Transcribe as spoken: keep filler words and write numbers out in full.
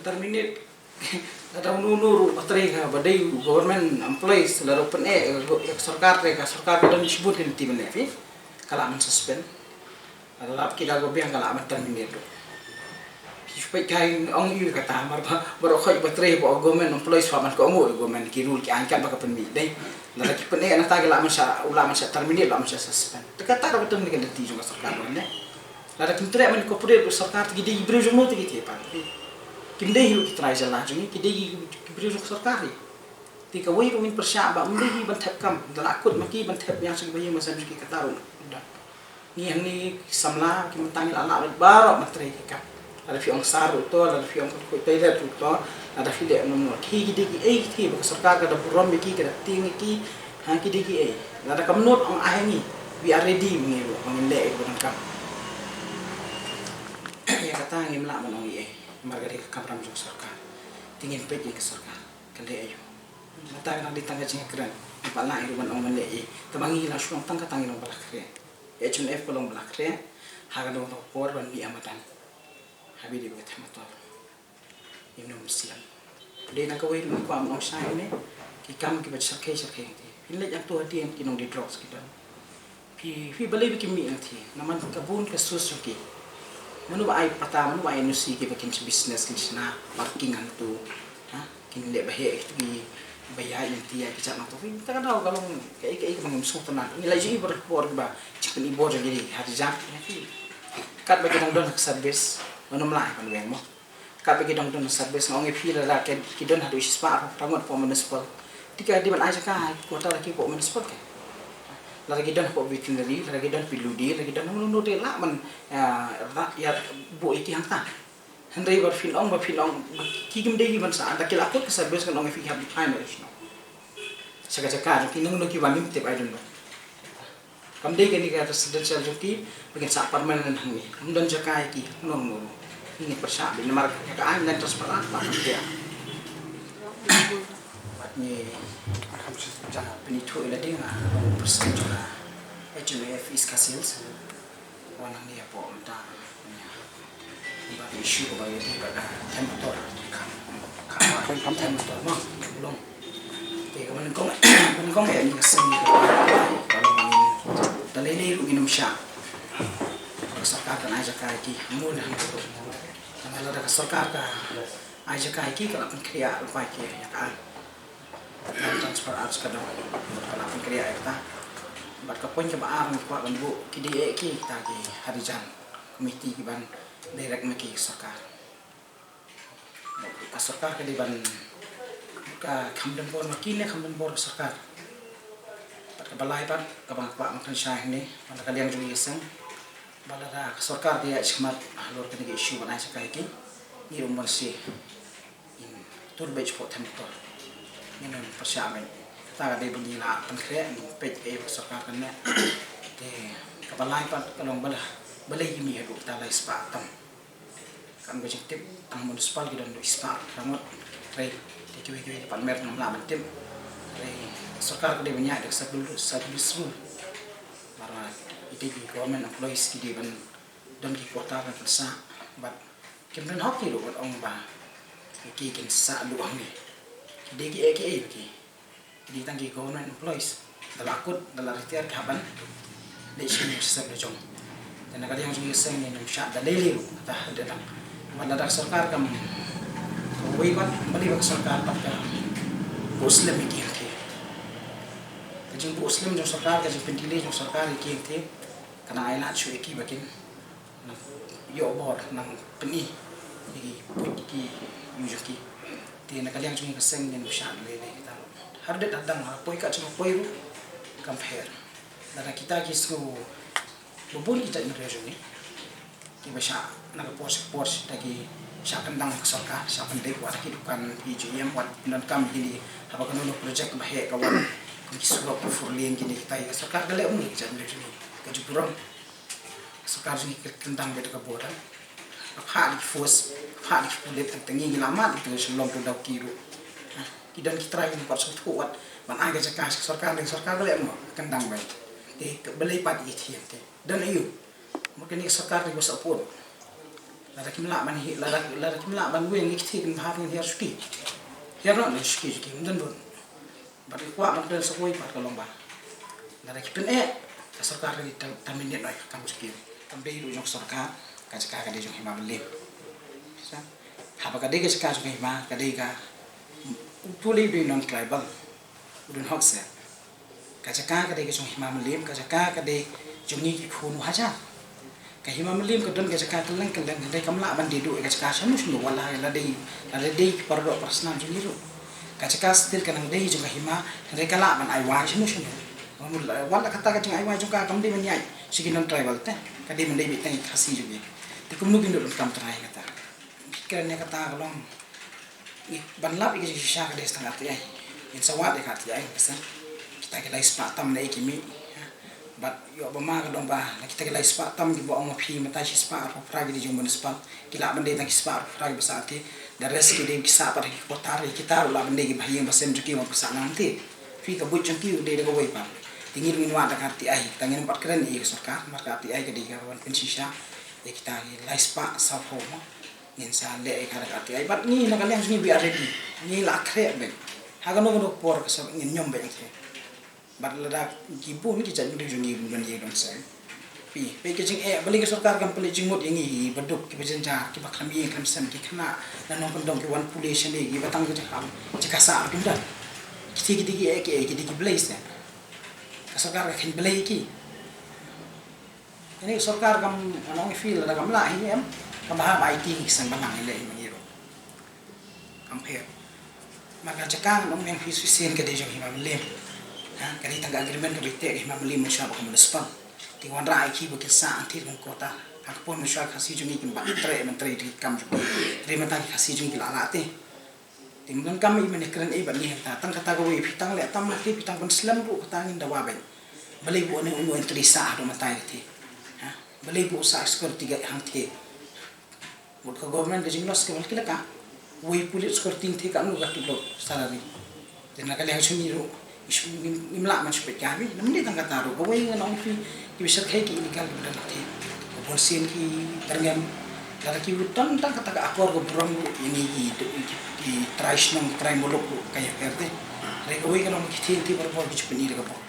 Terminate. Lada uno uno ruh ba trei ka, ba dei government employees, lada u pyneh ïa ka sorkar, trei ka sorkar, ka don shibun ki lynti ban leh phi. Ka lah ban suspend. Lada lap ki da ka biang, ka lah ban terminate ruh. Phi peit ka, ong ïa kata, mar ba baroh khoit ba trei ba government employees, ba man ka ong u government ki rule ki aiñ kat ba ka pynmih dei. Lada ki pyneh nangta, ki lah ban shah, u lah ban shah terminate, lah ban shah suspend. Te kata ruh ka don ka lynti jong ka sorkar ban leh. Lada kim treh ban cooperate bad sorkar, te ki dei ki briew jong no te ki thie pat. Kim dei hi ruh ki trai jylla jong ngi, ki dei ki, ki briew jong sorkar hi. Te kawei ruh ngin pyrshah ba ym dei hi ban thep kam, da la kut ma ki ban thep ïa ki ba ïing ba sem jong ki, kata ruh. Ngi hangne ki samla ki mynta ngi la lah baroh ban trei ki kam. Lada phi ong sar ruh to, lada phi ong kut toilet ruh to, lada phi leh nym nym. Ki, ki dei kiei ki thie ba ka sorkar ka da burom ïa ki, ka da tieng ïa ki, ha, ki dei kiei. Lada kam nud, ong ai ha ngi. We are ready, ngi ruh ba ngin leh ïa kaba donkam. Ïa kata ngim lah ban ong ei ei, namar ka dei ka kamram jong sorkar. Te ngin peit ïa ka sorkar ka leh aïu. Mynta ka dang dei tang ka jingkren, ngim pat lah ruh ban ong ban leh ei ei. Te ba ngi la shu long tang kata, ngi long ba la khreh. H N F ka long ba la khreh ha ka dong ka por ban mih ha madan. Haba ïadei bad ka thema tor, ngim nym slem. Dei na kawei ruh ngi kwah ban ong shai hangne, ki kam kiba shyrkhei shyrkhei ngi te. Phin leit hangto hadien ki nongdie drugs ki don. Phi, phi balei ba kim mih nangtei? Namar ka bun ka source jong ki. Mano ba ai patta, mano ba ai N O C kiba kin shu business, kin shna parking hangto, ha? Kin leh ba heh kito kiba ïaid lynti ïa ki jait nangto. Phi, ta ka daw ka long kaei kaei kaba ngim sngewtynnat. Ngi la ïohi baroh por ba jingpyni bor jong ki ha ri jan. Katba ki dang don ha ka service, mano ym lah ban weng mo. Katba ki dang don ha service, nga ong ïa phi, lada ki don haduh shispah arphew ngut hapoh municipal, te ka dei ban ai jaka ha ki quarter ha ki hapoh municipal ke. Lada ki don hapoh veterinary, lada ki don P W D, lada ki don hangno hangno te lah ban, ah, ïa buh ïa ki hangta. Hynrei ba phin ong, ba phin ong ba ki kim dei ki ban sah, lada ki la kut ka service, ngan ong ïa phi, ki hap define ba sha ka jaka jong ki, hangno ki wan, ngim tip, I don't know. Kam dei kane ka residential jong ki ba kin sah permanent hangne. Ym don jaka ïa ki, no, no, no. Ngi pyrshah beit namar ka aiñ, land transfer, ah, ba ka pia. Bad ngi, ah, pynithuh ïa lade, nga long president jong ka H M A F East Khasi Hills. Wan hangne hapoh mynta. Ba ka issue kaba ïadei bad ka thema tor. Ka, ka, ka thema tor ma long. Te kaba nyngkong, kaba nyngkong ïa ngi ka seng, ka long ba ngin, da lei lei ruh ngin ym shah. Ka sorkar kan ai jaka ïa ki, mut na. Namar lada ka sorkar ka ai jaka ïa ki, ka la pynkhreh lypa ïa ki ïa ka. Ban transfer arts ka dang, bad ka la pynkhreh ïa kata. Bad ka point kaba ar ngi kwah ban buh, ki dei eh ki, kita ki Harijan committee ki ban direct ma ki sorkar. Ka sorkar ka dei ban, ka kham don bor ma ki ne kham don bor ka sorkar. Bad kaba lai pat, kaba nga kwah ban kren shai hangne, ban da ka liang jong ngi ka seng, ba lada ka sorkar ka ïaid shakhmat halor kane ka issue ban ai jaka ïa ki, ngi ruh ban sngewsih. Ngin tur beit shapoh thema tor. Ngin ym pyrshah beit. Kata ka dei ba ngi la pynkhreh, ngin peit kaei ba ka sorkar kan leh. Te kaba lai pat ka long ba la, balei ki mih haduh kita lai spah tam. Kam ka jingtip, tang municipal ki don haduh spah tam ngut. Hynrei te kiwei kiwei ki partner ngam lah ban tip. Hynrei ka sorkar ka dei ban ïaid da ka service, service rule. Namar ïa ki dei ki government employees, ki dei ban don ki quota ban pynsah. Bad kim don hok ki ruh ban ong ba ki kin sah duh hangne. Ki dei kiei kiei ki. Ki dei tang ki government employees. Da la kut, da la retire ki hap ban leit sha ki sep la jong. Te na ka liang jong ngi ka seng ngin ym shah da lei lei ruh, kata ha dei tang. Bad lada ka sorkar kam, kawei pat, balei ba ka sorkar pat ka buh slem ïa ki hangtei. Ka jingbuh slem jong sorkar, ka jingpyndelay jong sorkar ïa ki hangtei, ka nang ai lad shuh ïa ki ba kin nang ïoh bor, nang pyni ïa ki, put ïa ki ïing jong ki. Te na ka liang jong ngi ka seng ngin ym shah lei lei kita. Har dei da dang, ha poi ka jong poi ruh kam pher. Lada kita ki sngew, ba bun ki jait nongrim jong ngi kiba shah na ka por sha ka por, da ki shah kyndang ka sorkar, shah pyndep wat ki dukan, ki J M, wat pyndonkam kine, haba kano kano project ba heh ka wan, kum ki surok, ki four lane, kine kita ka sorkar ka leh um ïa ki jait nongrim jong ngi. Ka ju burom. Sorkar jong ngi ka kyndang beit da ka border. Ka phah da ki force, ka phah da ki pulit, tang ngi ngi la mad ïa ki sha Lawngtlawki ruh. Ha, ki don ki trai, ki kwah sngewthuh wat ban ai ka jaka sha ka sorkar, ne ka sorkar ka leh mo, ka kyndang beit. Te ka balei pat ïa ki thiang te. Don aïu? Mo kane ka sorkar ne ka support. Lada kim lah ban hi, lada, lada kim lah ban weng ïa ki kti kin bha ngin hiar shuki. Hiar noh ne shuki shuki, ngin don bun. Bad ki kwah ban don sa kawei pat ka long ba lada ki pyneh, ka sorkar ka dei ta, ta minit noh ïa ka kam jong ki. Kam dei ruh jong ka sorkar, ka jaka ka dei jong Hima Mylliem. Sa, haba ka dei ka jaka jong Hima, ka dei ka, u tu lei u dei non tribal, u don hok seh. Ka jaka ka dei ka jong Hima Mylliem, ka jaka ka dei jong ngi ki khun u hajar. Ka Hima Mylliem ka don ka jaka kylleng kylleng, hynrei kam lah ban dei duh ïa ka jaka shano shano, wat la, la dei, la dei ki paradoh parasnam jong ngi ruh. Ka jaka still ka nang dei jong ka hima, hynrei ka lah ban ai wai shano shano. Wat la kata ka jingaiwai jong ka kam dei ban ïaid sha ki non tribal te, ka dei ban dei beit tang ïa ki Khasi jong ngi. Te kumno kin donkam trai kata. Kren ïa kata ka long, ban lap ïa ka jingshisha ka dei tang ka R T I. Ngin sa wad ïa ka R T I, ka sa kita ki lai spah tam na ïa ki mih. Bad ïoh ba ma ka dong ba na kita ki lai spah tam kiba ong ma phi mynta shi spah arphew phra ki dei jong municipal, ki lah ban dei tang ki spah arphew phra kiba sah te. The rest ki dei ki sah pat ha ki quarter, kita ruh lah ban dei kiba ha ïing ba sem jong ki ba sah nangta. Phi ka buit jong ki dei da kawei pat. Te ngi ruh ngin wad da ka R T I, tang ngin pat kren ïa ka sorkar, namar ka R T I ka dei ka ban pynshisha ïa kita ki lai spah sawphew mo. Ngin sa leh ïa ka da ka R T I bad ngi na ka liang jong ngi we are ready. Ngi la khreh beit. Ha kano kano ka por ka sa ngin ñiom beit te. Bad lada ki bun ki jait mudui jong ngi bun ban ïa dong sem. Phi, phi ka jingeh, balei ka sorkar kam pynleit jingmut ïa ngi, ba duk kiba jynjar, kiba khlem ïing khlem sem, ki khynnah na nongkyndong ki wan pule shane, kiba tang ka jaka, jaka sah ruh kim don. Kiti kiti ki eh ki eh, kiti ki blei se. Ka sorkar ka kheiñ blei ki. Ini sorkar kam, ano ngi feel lada kam lah hi em, kam bha ba aiti ngi seng balang ïa leh ïa ngi ruh. Kam pher. Mar ka jaka ngan ong ïa phi shisien ka dei jong Hima Mylliem. Ha, ka dei tang ka agreement kaba ïa teh ka Hima Mylliem mynshuwa ba ka municipal. Te wanrah ïa ki ba kin sah hangtei kum kota. Ha ka por mynshuwa Khasi jong ngi kim pat treh ban trei te ki kam jong ki. Te mynta ki Khasi jong ngi ki la lah te. Te mynta kam i mane kren ei bad ngi hangta tang kata kawei phi tang leh tam te phi tang ban slem ruh kata ngin dawa beit. Balei bu ne unu entry sah haduh mynta te. Ha? Balei bu sah security guard hangte. Mut ka government ka jinglos ka bal ki laka. Wei pulit security te ka anu ka tulop salary. Te na ka liang shu ngi ruh. Ngim lah man shu peit ka bi. Namni tang kata ruh. Kawei ngan ong phi ki bishar khai ki illegal ki bidang te. Ka bun sien ki byrngem. Lada ki wut tang tang kata ka akor ka burom ruh. Ïa ngi ki, ki, ki trai shnong, ki trai muluk ruh. Ka ïa pher te. Re kawei ngan ong ki te te bor bor ki chupin i re ka bor.